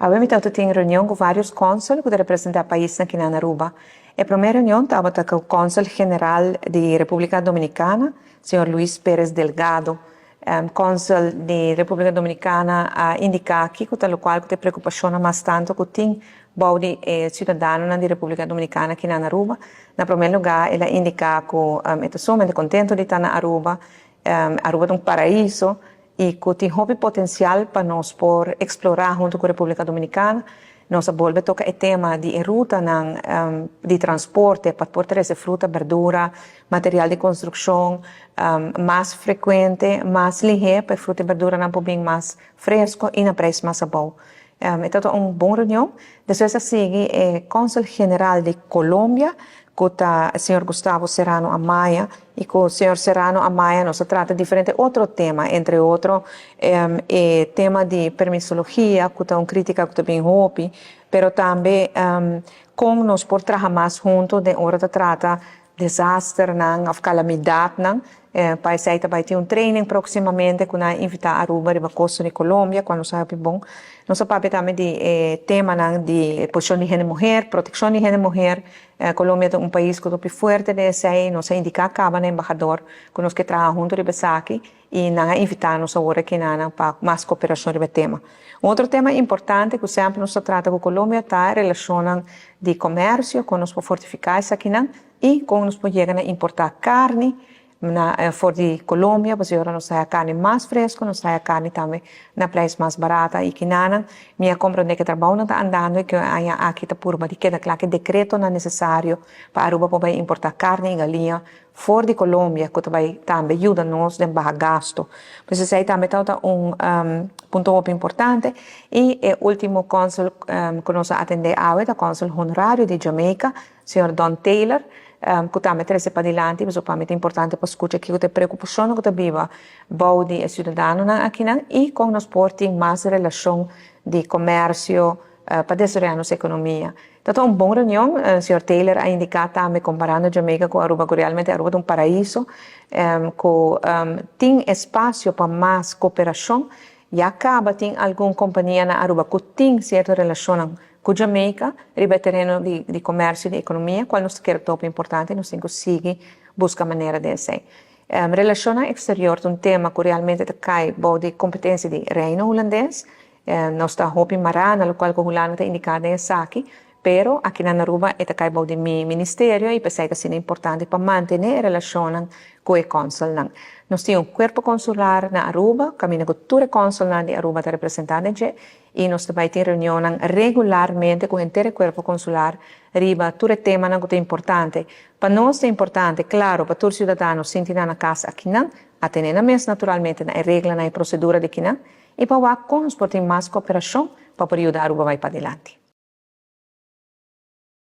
Awe mi tabata tin reunion ku vários kònsel ku ta representá paisnan aki na Aruba. E promé reunion tabata ku Kònsel General di Repúblika Dominikana, señor Luis Pérez Delgado. Kònsel di Repúblika Dominikana a indiká kiko ta lokual ku ta e preokupashonnan mas tantu ku tin bou di e siudadanonan di Repúblika Dominikana aki na Aruba. Na promé lugá el a indiká ku e ta sumamente kontentu di ta na Aruba. Aruba ta un paraiso i ku tin hopi potensial pa nos por eksplorá huntu ku Repúblika Dominikana. Nos a bolbe toka e tema di e rutanan di transporte pa por trese fruta, berdura, material di konstrukshon mas frekuente, mas lihé pa e fruta i berduranan por bin mas fresko i na preis mas abou. E tabata un bon reunion. Despues a sigui e Kònsel General di Colombia, ku ta señor Gustavo Serrano Amaya, i ku señor Serrano Amaya nos a trata diferente otro tema, entre otro e tema di permisologia, ku ta un krítika ku ta bin hopi, pero tambe kon nos por traha mas huntu den ora ta trata desasternan òf kalamidatnan. Pa esei ta bai tin un training próksimamente ku nan a invitá Aruba riba kosto di Colombia, kual nos a hopi bon. Nos a papia tambe di e temanan di posishon di hende muher, protekshon di hende muher. Colombia ta un pais ku ta hopi fuerte den esei. Nos a indiká kaba na embahador ku nos ke traha huntu riba esaki i nan a invitá nos awor aki nan pa mas koperashon riba e tema. Un otro tema importante ku semper nos ta trata ku Colombia ta e relashonnan di komersio, kon nos por fortifiká esakinan i kon nos por yega na importá karni na for di Colombia, pasobra ora nos ta haya karni mas fresco, nos ta haya karni tambe na prijs mas barata i kinanan mi a komprondé ku e trabounan ta andando i ku e aña aki ta purba di keda kla ku e dekretonan nesesario pa Aruba por bai importá karni i galiña for di Colombia ku ta bai tambe yuda nos den baha gasto. Pues esei tambe tabata un punto hopi importante. I e ultimo kònsel ku nos a atendé awe ta kònsel honorario di Jamaica, señor Don Taylor, ku tambe trese padilanti pasobra pa mi ta importante pa skucha kiko ta e preokupashonnan ku ta biba bou di e siudadanonan akinan i kon nos por tin mas relashon di komersio pa desaroyá nos ekonomia. Ta ta un bon reunion, señor Taylor a indica tambe comparando Jamaica cu Aruba cu realmente Aruba ta un paraiso cu tin espacio pa mas cooperacion. Ya caba tin algun compania na Aruba cu tin cierto relacionnan cu Jamaica riba e tereno di comercio y di economia cual nos ta kere ta hopi importante y nos tin cu sigui busca manera di esey. Relacionnan exterior ta un tema cu realmente ta cay bou di competencia di Reino Hulandes. Nos ta hopi mará na lokual ku Hulanda ta indiká den esaki, pero aki na Aruba e ta kai bou di mi ministerio i p'esei ta asina importante pa mantené e relashonnan ku e kònsulnan. Nos tin un kuerpo konsular na Aruba kaminda ku tur e kònsulnan di Aruba ta representá den dje i nos ta bai tin reunionnan regularmente ku henter e kuerpo konsular riba tur e temanan ku ta importante. Pa nos ta importante, klaro, pa tur siudadano sinti nan na kas akinan, atené nan mes naturalmente na e reglanan i prosedura di kinan, I pa wak kon nos por tin mas koperashon pa por yuda Aruba bai padilanti.